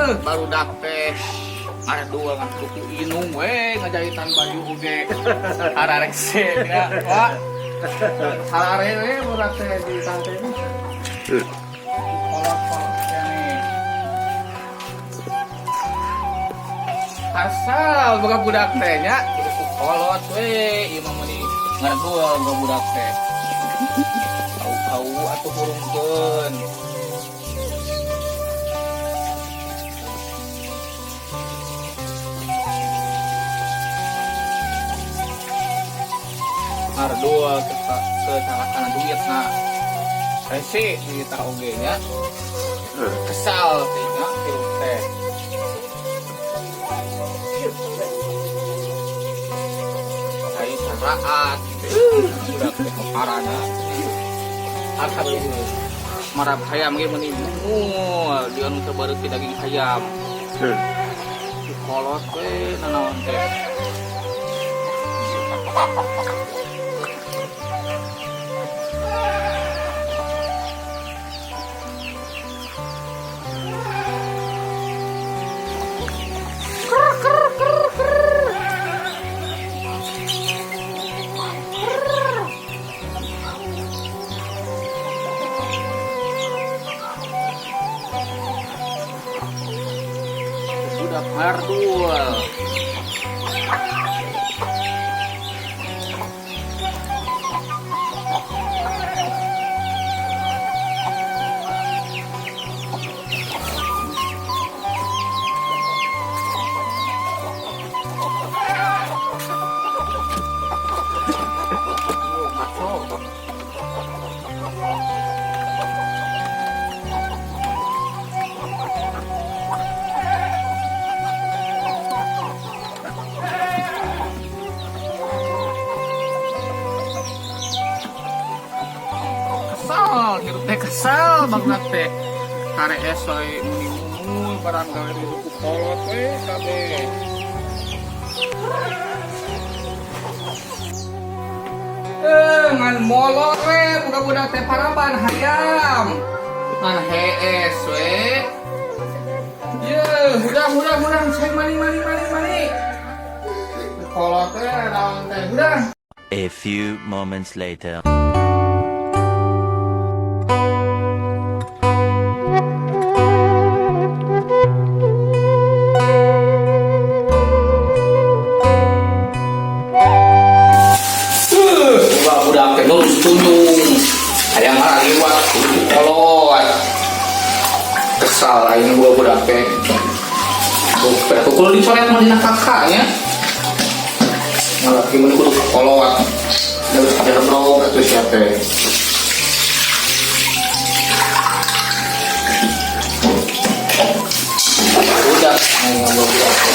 Barudak teh aduh ngan kuku inung we ngajahitan baju oge hararese ya. Wah. Harare we budak teh di tante ini. Kolot-kolot keneh. Asal boga budak teh nya kudu kolot we ieu mah meuni ngaredul boga budak teh. Kau-kau atuh hurungkeun. Ardul ke calakana duit nah rese di oge nya kesal teh nya hirup teh cai saraat budak teh parana atuh marab hayam ge meuni mungul di anu teu bareuki daging hayam kolot we nanaon teh. Budak hardul. Kacau. Kesal hirup teh kesal banget teh kare esoy muni mumul barang gawe di ku kolot we kabeh. Ngan molor we budak-budak teh paraban hayam ngan hees we ye hudang hudang hudang cek mani mani mani mani kolot we naon teh hudang. A few moments later. Budak teh lurus tunjung hayang ngaliwat kolot kesal aing gua budak teh kudu dicoret mah dina kakak nya ngalaki mun kudu kolot terus kabeh blog atuh sia teh budak aing ngobrol budak teh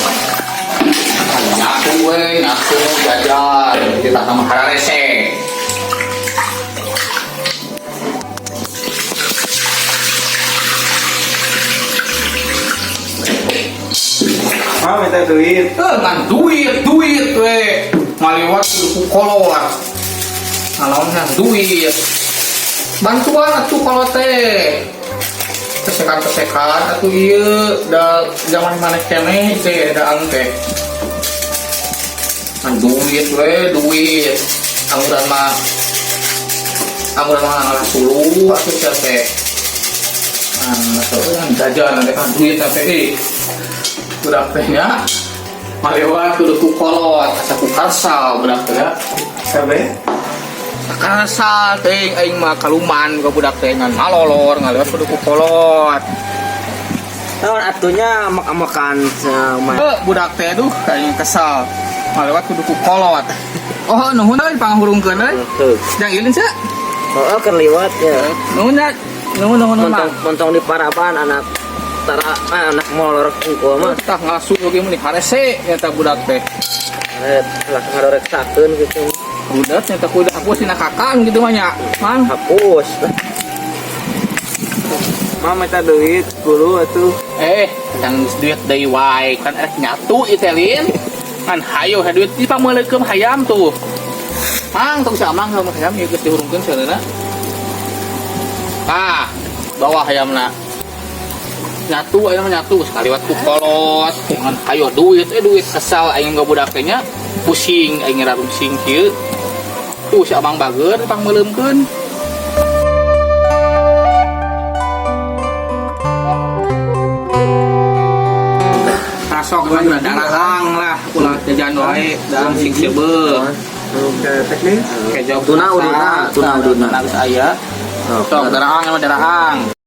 nyaku we nyaku jajan kita sama hararese. Mah minta duit. Ngan duit duit we ngaliwat kudu ku kolot ngalawan ngan duit bantuan atuh kolot teh kesekan-kesekan atuh ieu da zaman maneh keneh teh daang teh ngan duit we duit angguran mah ngalah suluh atuh sia teh ngan atuh ngan jajan teh kan duit teh ih budak teh nya malewat kudu ku kolot asa ku kasal budak teh ya Sabe? kasal teh aing mah kaluman ka budak teh ngan malolor ngalewat kudu ku kolot. Naon atunya makan-makan sama Budak teh aduh aing kesal malewat kudu ku kolot. Oh nuhun euy pangahurungkeun euy. Heuh. Jang ieu sia. Heeh keur liwat ya. Nuhun ya. Nuhun nuhun nuhun. Montong montong di paraban anak tara anak molor kungkul mah. Tah ngalasu oge meuni harese eta budak teh. Ret lah ngadoreksakeun gitu. Budak nyata kudu hapus dina kakan gitu mah nya. Mang Hapus. Mah minta duit 10 atuh. Kan duit deui wae kan erek nyatu ieu teh lin. Kan hayo he duit dipameuleukeun hayam tuh. Mang tong si Amang sama hayam ieu geus dihurungkeun seuneuna. Tah, bawa hayamna. Nyatu aing mah nyatu sekali waktu kolot ngan hayo duit, eh duit kesal aing gak budak nya pusing aing ngarungsing kieu. Tuh si abang bager pang meuleumkeun. Rasok mah darahang lah ulah jajan wae dalam sing seubeuh. Oke, teknis. Kejo Tuna uduna, tuna uduna. Geus aya. Sok darahang mah darahang.